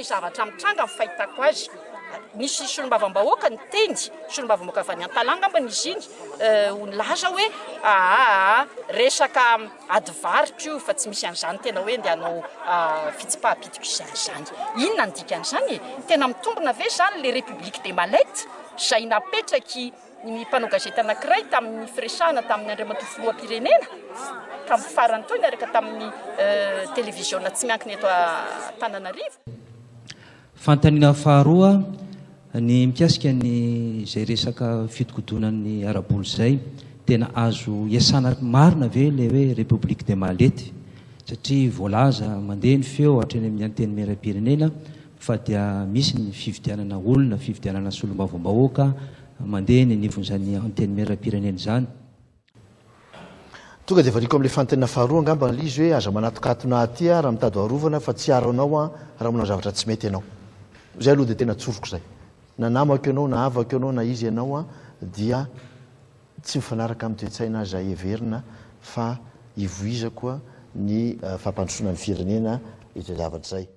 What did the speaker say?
zavatra mitranga ny fahitako azy. Nisy solombavambahoaka niteny, solombavambahoaka avy any Antalaha angambany izy iny, ho nilaza hoe aa resaka ady varotra io fa tsy misy an'izany tena hoe ndeha hanao fitsipaham-pitokisana izany. Inona ny dikan'izany e? Tena mitombina ve izany le république des mallettes izay napetraky ny mpanao gazety anankiray tamin'ny firesahana tamin'ny Andriamatoa Filoham-pirenena tamin'ny farany teo niaraka tamin'ny televiziona tsy miankina eto Antananarivo? Fanontaniana faharoa, ny mikasika ny izay resaka fitokodonan'ny ara-bola izay, tena azo iasana marina ve ilay hoe République des mallettes? Satria voalaza, mandeha ny feo hatreny amin'ny Antenimierampirenena fa dia misy ny fividianana olona, fividianana solombavambahoaka mandeha eny anivon'izany Antenimierampirenena izany. Tonga dia valiako amin'ilay fanontaniana faharoa angamba ilay izy hoe aza manatokatona aty aho raha mitady ho arovana fa tsy hiaro anao aho raha manao zavatra tsy mety ianao. Izay aloha dia tena tsoriko izay. Na namako ianao na havako ianao na iza ianao dia tsy mifanaraka amin'ny toe-tsaina izay heverina fa ivoizako ny fampandrosoana ny firenena izay zavatra izay.